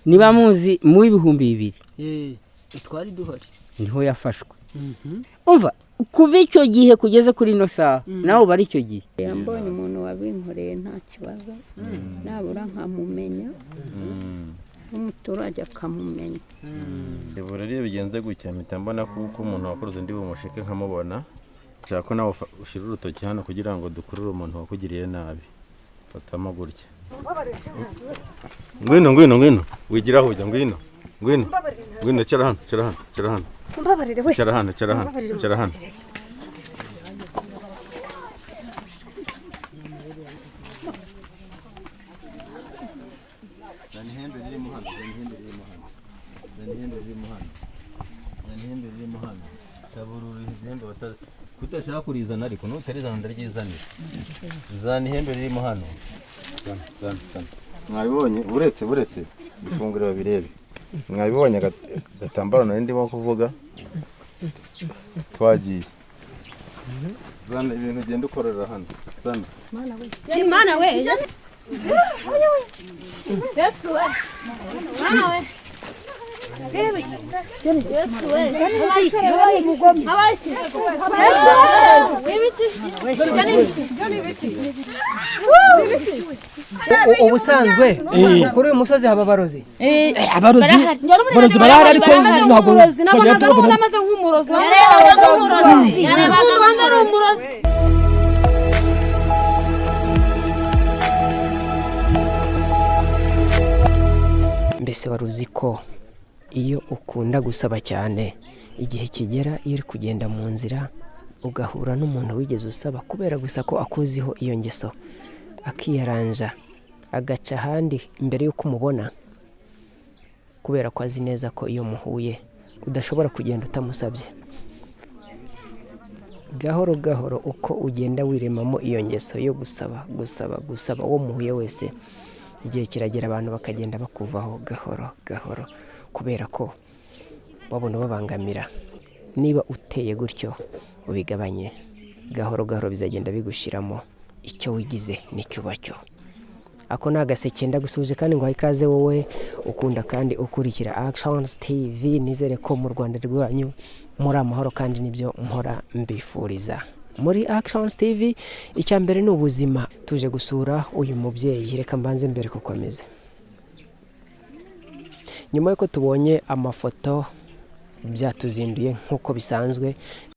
Niba muzi mu 2000 twari duhari niho yafashwe. Umva kuva icyo gihe kugeze kuri ino saha nawe bari icyo gihe. Yambonye umuntu wabinkoreye nta kibazo, nabura nkamumenya, umuturage akamumenya. Ibura rero bigenze gutya mpita mbona kuko umuntu wakoze ndi bumushike nkamubona. Nshaka ko nawe ushira urutoki hano kugira ngo dukurure umuntu wakugiriye nabi. Fatamo gutya. Ngwino ngwino ngwino. Wigiraho ujya ngwino. Ngwino. Ngwino cara hano, cara hano, cara hano. Mbabarire we. Cara hano, cara hano, cara hano. Ihembe ririmo hano, ihembe ririmo hano. Ihembe ririmo hano. Ihembe ririmo hano. Tabururu ihembe batazi. Kutashaka kurizana ariko nutarizana ndaryizanira. Zana ihembe ririmo hano. Zana, zana, zana. Mwabibonye uretse buretse bifungura babirebe. Mwabibonye agatambaro nari ndimo kuvuga. Twagiye. Zana ibintu ugenda ukorera hano. Zana. Mana we. Mana we. Yesu we. Mana we. Yesu we. Ubusanzwe kuri uyu musozi haba abarozi. Abarozi barahari ariko ntabwo namaze nk'umurozi. Yarebaga nk'umurozi. Mbese wari uzi ko iyo ukunda gusaba cyane igihe kigera iyo uri kugenda mu nzira ugahura n'umuntu wigeze usaba kubera gusa ko akuziho iyo ngeso akiyaranja agaca ahandi mbere y'uko umubona kubera ko azi neza ko iyo muhuye udashobora kugenda utamusabye. Gahoro gahoro uko ugenda wiremamo iyo ngeso yo gusaba gusaba gusaba uwo muhuye wese, igihe kiragera abantu bakagenda bakuvaho gahoro gahoro kubera ko babona babangamira. Niba uteye gutyo ubigabanye gahoro gahoro bizagenda bigushiramo icyo wigize n'icyubacyo. Ako ni agaseke ndagusuje kandi ngo ikaze wowe ukunda kandi ukurikira Actions TV. Nizere ko mu Rwanda rwanyu muri amahoro kandi nibyo mpora mbifuriza. Muri Actions TV icya mbere ni ubuzima. Tuje gusura uyu mubyeyi, reka mbanze mbere kuko ameze. Nyuma yuko tubonye amafoto byatuzinduye nkuko bisanzwe.